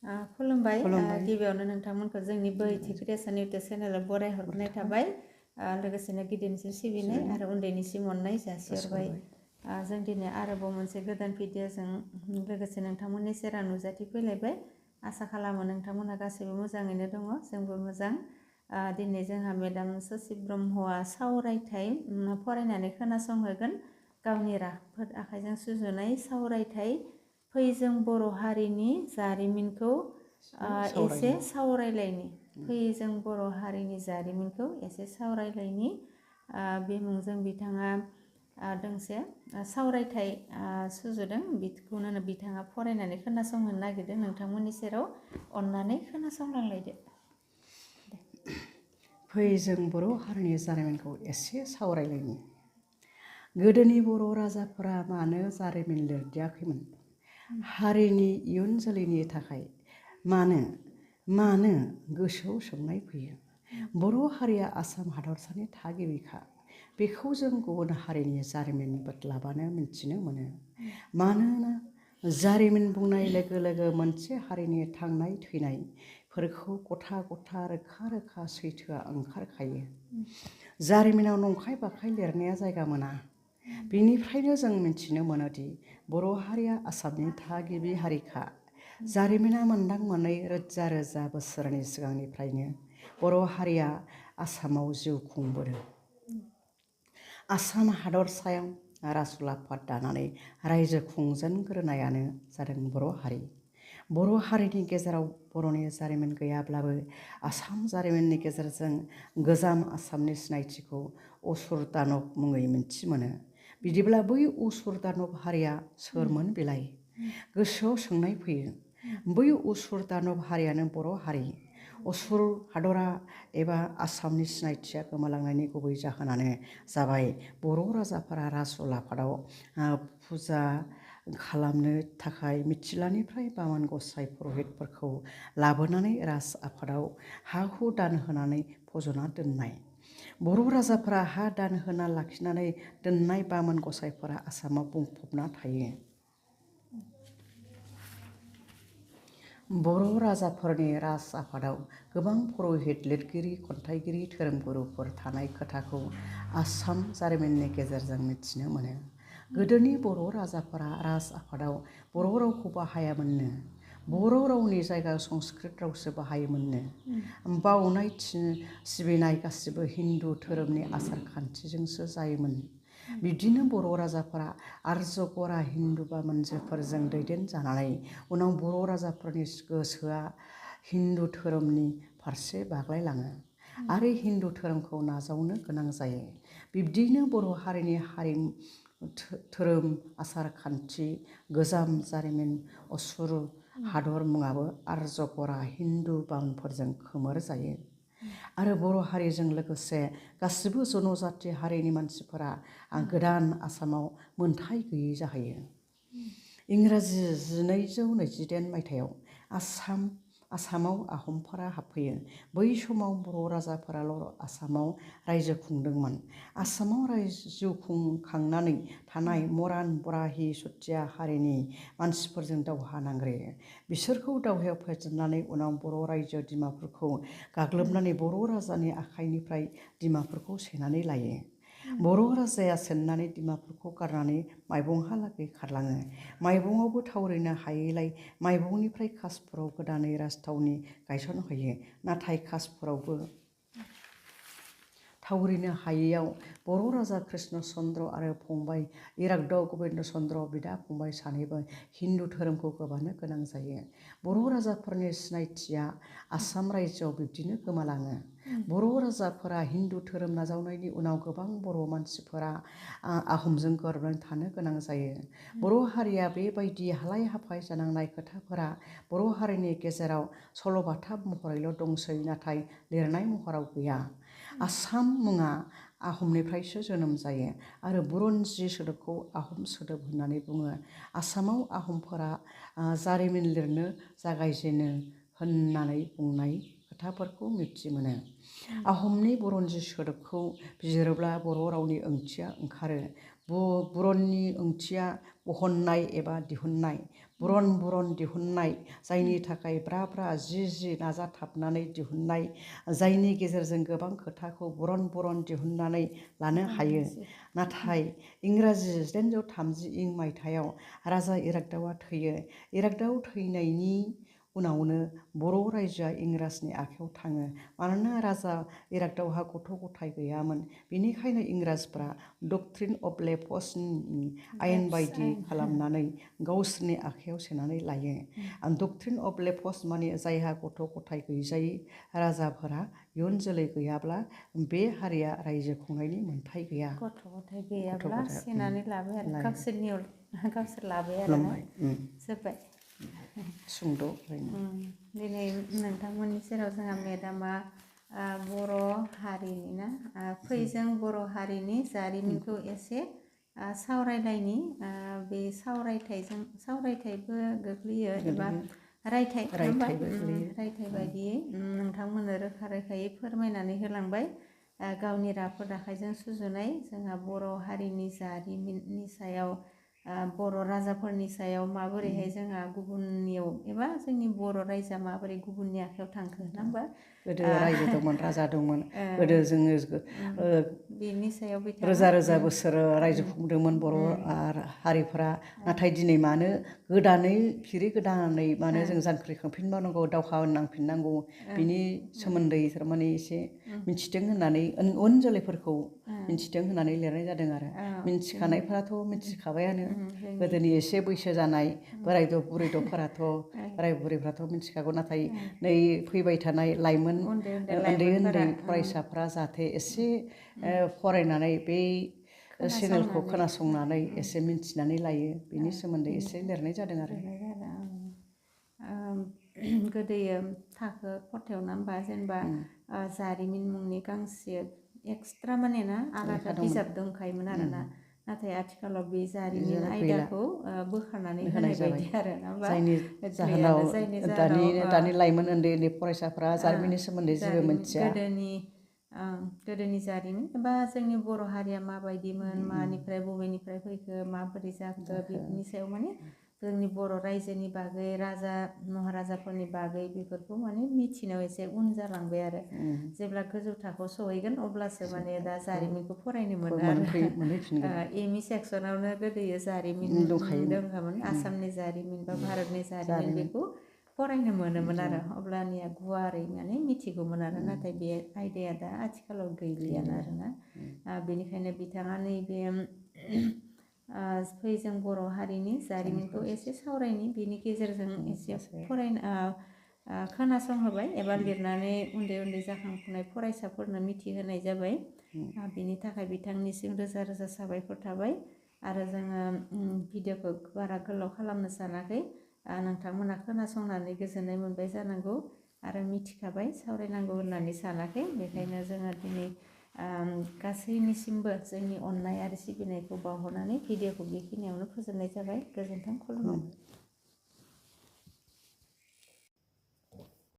खुलुमबाय खुलुमबाय। गिबियावनो नोंथांमोनखौ जोंनि बोहैथि क्रिएसन इउटुब चेनेलाव बराय हरग्रोनाय थाबाय लोगोसेनो गिदिरनिसिम सिबिनाय आरो उन्दैनिसिम अननाय जासिहरबाय जों दिनै आरोबाव मोनसे गोदान भिडिअजों लोगोसे नोंथांमोननि सेराव नुजाथि फैलायबाय आसा खालामो नोंथांमोनहा गासैबो मोजाङैनो दङ जोंबो मोजां दिनै जोंहा मेडाम ससि ब्रह्मआ सावरायथाय फरायनानै खोनासंहोगोन गावनि राफोद आखाइजों सुजुनाय सावरायथाय फै जों बर' हारिनि जारिमिनखौ एसे सावरायलायनि फै जों बर' हारिनि जारिमिनखौ एसे सावरायलायनि बे मुंजों बिथाङा दोंसे सावरायथाय सुजुदों बेखौनो बिथाङा फरायनानै खोनासंहोनो नागिरदों नोंथांमोननि सेराव अननानै खोनासंलांलायदो फै जों बर' हारिनि जारिमिनखौ एसे सावरायलायनि गोदोनि बर' राजाफोरा मानो जारिमिन लिरदियाखैमोन हारिनि इयुन जोलैनि थाखाय मानो गोसोआव सोंनाय फैयो बर' हारिया आसाम हादरसानि थागिबिखा बेखौ जों गुबुन हारिनि जारिमिन बोदलाबानो मिन्थिनो मोनो मानोना जारिमिन बुंनाय लोगो लोगो मोनसे हारिनि थांनाय थैनायफोरखौ गथा गथा रोखा रोखा सैथोआ ओंखारखायो जारिमिनाव नंखाय बाखाय लिरनाया जायगा मोना बिनिफ्रायनो जों मिन्थिनो मोनोदि बर' हारिया आसामनि थागिबि हारिखा जारिमिना मोनदां मोनै रोजा रोजा बोसोरनि सिगांनिफ्रायनो बर' हारिया आसामाव जिउ खुंबोदों आसाम हादरसायाव राजउलाफाद दानानै रायजो खुंजेनग्रोनायानो जादों बर' हारिनि गेजेराव बर'नि जारिमिन गैयाब्लाबो आसाम जारिमिननि गेजेरजों गोजाम आसामनि सिनायथिखौ असुर दानब मुङै मिन्थि मोनो बिदिब्ला बै असुर दानब हारिया सोरमोन बेलाय गोसोआव सोंनाय फैयो बै असुर दानब हारियानो बर' हारि असुर हादरा एबा आसामनि सिनायथिया गोमालांनायनि गुबै जाहोनानो जाबाय बर' राजाफोरा राजउलाफादाव फुजा खालामनो थाखाय मिथिलानिफ्राय बामोन गसाइ पुर'हितफोरखौ लाबोनानै राज आफादाव हा हु दान होनानै फज'ना दोननाय बर' राजाफोरा हा दान होना लाखिनानै दोननाय बामोन गसाइफोरा आसामाव बुंफबना थायो बर' राजाफोरनि राज आफादाव गोबां पुर'हित लिरगिरि खन्थाइगिरि धोरोमगुरुफोर थानाय खोथाखौ आसाम जारिमिननि गेजेरजों मिथिनो मोनो गोदोनि बर' राजाफोरा राज आफादाव बर' रावखौ बाहायामोननो बर' रावनि जायगा संस्कृत रावसो बाहायोमोननो बावनाय सिबिनाय गासिबो हिन्दु धोरोमनि आसार खान्थिजोंसो जायोमोन बिब्दिनो बर' राजाफोरा आर्य गरा हिन्दु बामोनजोफोरजों दैदेनजानानै उनाव बर' राजाफोरनि गोसोआ हिन्दु धोरोमनि फारसे बाग्लायलाङो आरो हिन्दु धोरोमखौ नाजावनो गोनां जायो बिब्दिनो बर' हारिनि हारिमु धोरोम आसार खान्थि गोजाम जारिमिन असुर हादर मुङाबो आर्य गरा हिन्दु बामोनफोरजों खोमोर जायो आरो बर' हारिजों लोगोसे गासिबो जनजाति हारिनि मानसिफोरा गोदान आसामाव मोनथाय गैयै जाहैयो इंराजि 1228 मायथाइयाव आसामाव आहमफोरा हाबफैयो बै समाव बर' राजाफोराल' आसामाव रायजो खुंदोंमोन आसामाव जिउ खुंखांनानै थानाय मरान बराहि चुथिया हारिनि मानसिफोरजों दावहा नांग्रोयो बिसोरखौ दावहायाव फेजेननानै उनाव बर' रायजो डिमापुरखौ गाग्लोबनानै बर' राजानि आखाइनिफ्राय डिमापुरखौ सेनानै लायो बर' राजाया सेननानै डिमापुरखौ गारनानै माइबंहालागै खारलाङो माइबंआवबो थावरिनो हायैलाय माइबंनिफ्राय कासपुराव गोदानै राजथावनि गायसनहैयो नाथाय कासपुरावबो थावरिनो हायैयाव बर' राजा कृष्ण चन्द्र आरो फंबाय इरागदाव गबिन्द चन्द्र बिदा फंबाय सानैबो हिन्दु धोरोमखौ गोमानो गोनां जायो बर' राजाफोरनि सिनायथिया आसाम रायजोआव बिब्दिनो गोमालाङो बर' राजाफोरा हिन्दु धोरोम नाजावनायनि उनाव गोबां बर' मानसिफोरा आहमजों गोरोबनानै थानो गोनां जायो बर' हारिया बेबायदि हालाय हाफाय जानांनाय खोथाफोरा बर' हारिनि गेजेराव सल'बाथा महरैल' दंसै नाथाय लिरनाय महराव गैया आसाम मुङा आहमनिफ्रायसो जोनोम जायो आरो बुरन्जि सोदोबखौ आहम सोदोब होननानै बुङो आसामाव आहमफोरा जारिमिन लिरनो जागायजेनो होननानै बुंनाय खोथाफोरखौ मिथि मोनो आहमनि बुरन्जि सोदोबखौ बिजिरोब्ला बर' रावनि ओंथिया ओंखारो बुरननि ओंथिया बहननाय एबा दिहुननाय बुरन दिहुननाय जायनि थाखाय ब्रा ब्रा जि नाजाथाबनानै दिहुननाय जायनि गेजेरजों गोबां खोथाखौ बुरन दिहुननानै लानो हायो। नाथाय इंराजि 1830 मायथाइयाव राजा इरागदावा थैयो। इरागदाव थैनायनि उनावनो बर' रायजोआ इंराजनि आखायाव थाङो। मानोना राजा इरागदावहा गथ' गथाय गैयामोन, बेनिखायनो इंराजफ्रा डक्ट्रिन अफ लेप्रसनि आयेन बायदि खालामनानै गावसोरनि आखायाव सोनानै लायो। डक्ट्रिन अफ लेप्रस माने जायहा गथ' गथाय गैजायै राजाफोरा इयुन जोलै गैयाब्ला बे हारिया रायजो खुंनायनि मोन्थाय गैया। गथ' गथाय गैयाब्ला सेनानै लाबाय आरो गावसोर लाबाय आरोना जोब्बाय। सुंद' दिनै नोंथांमोननि सेराव जोंहा मेदामा बर' हारिनि ना फैजों बर' हारिनि जारिमिनखौ एसे सावरायनायनि बे सावरायथाइबो गोग्लैयो एबा रायथाइ बायदियै नोंथांमोननो रोखा रोखायै फोरमायनानै होलांबाय। गावनि राफोद आखाइजों सुजुनाय जोंहा बर' हारिनि जारिमिननि सायाव बर' राजाफोरनि सायाव माबोरैहाय जोंहा गुबुननियाव एबा जोंनि बर' रायजोआ माबोरै गुबुननि आखायाव थांखो नङा होमबा? गोदो रायजो दंमोन, राजा दंमोन। गोदो जोङो बेनि सायाव रोजा बोसोर रायजो खुंदोंमोन बर' हारिफोरा। नाथाय दिनै मानो गोदानै मानो जों जांख्रिखांफिनबावनांगौ, दावहा नांफिननांगौ, बिनि सोमोन्दै थारमाने एसे मिथिथों होननानै उन जोलैफोरखौ मिथिथों होननानै लिरनाय जादों आरो। मिथिखानायफोराथ' मिथिखाबायानो। गोदोनि एसे बैसो जानाय बोराय बुरैफोराथ' बोराय बुरैफ्राथ' मिथिखागौ। नाथाय नै फैबाय थानाय लाइमोन उन्दै फरायसाफ्रा जाहाथे एसे फरायनानै बे चेनेलखौ खोनासंनानै एसे मिथिनानै लायो, बिनि सोमोन्दै एसे लिरनाय जादों आरो। गोदोयो थाखो खथायाव ना होमबा जेनेबा जारिमिन मुंनि गांसे एक्सट्रा माने ना आलादा बिजाब दंखायोमोन आरोना। नाथाय आथिखालाव बे जारिमिन आयदाखौ बोखारनानै होनाय बायदि आरो ना होमबा? जायनि जाहोनाव दानि लाइमोन उन्दै फरायसाफ्रा जारिमिननि सोमोन्दै जेबो मिथिया। गोदोनि जारिमिन एबा जोंनि बर' हारिया माबायदिमोन, मानिफ्राय बबेनिफ्राय फैखो, माबोरै जाखो, बेफोरनि सायाव माने जोंनि बर' रायजोनि बागै, राजा महाराजाफोरनि बागै बेफोरखौ माने मिथिनायाव एसे उन जालांबाय आरो। जेब्ला गोजौ थाखोआव सहैगोन अब्लासो माने दा जारिमिनखौ फरायनो मोनो आरो। एम इ सेक्सनावनो गोदोयो जारिमिन दंखामोन, आसामनि जारिमिन बा भारतनि जारिमिन बेखौ फरायनो मोनोमोन आरो। अब्लानिया गुवारै माने मिथिगौमोन आरो। नाथाय बे आयदाया दा आथिखालाव गैलियानो आरोना। बेनिखायनो बिथाङा नैबे फैजों बर' हारिनि जारिमिनखौ एसे सावरायनि, बेनि गेजेरजों एसे खोनासंहोबाय एबा लिरनानै उन्दै जाखांफुनाय फरायसाफोरनो मिथिहोनाय जाबाय। बेनि थाखाय बिथांनिसिम रोजा रोजा साबायखर थाबाय। आरो जोङो भिडिअखौ बारा गोलाव खालामनो सानाखै। नोंथांमोना खोनासंनानै गोजोननाय मोनबाय जानांगौ आरो मिथिखाबाय, सावरायनांगौ होननानै सानाखै। बेखायनो जोङो दिनै गासैनिसिमबो जोंनि अननाय आरो सिबिनायखौ बावहरनानै भिडिअखौ बेखिनियावनो फोजोबनाय जाबाय। गोजोन्थों, खुलुमबाय।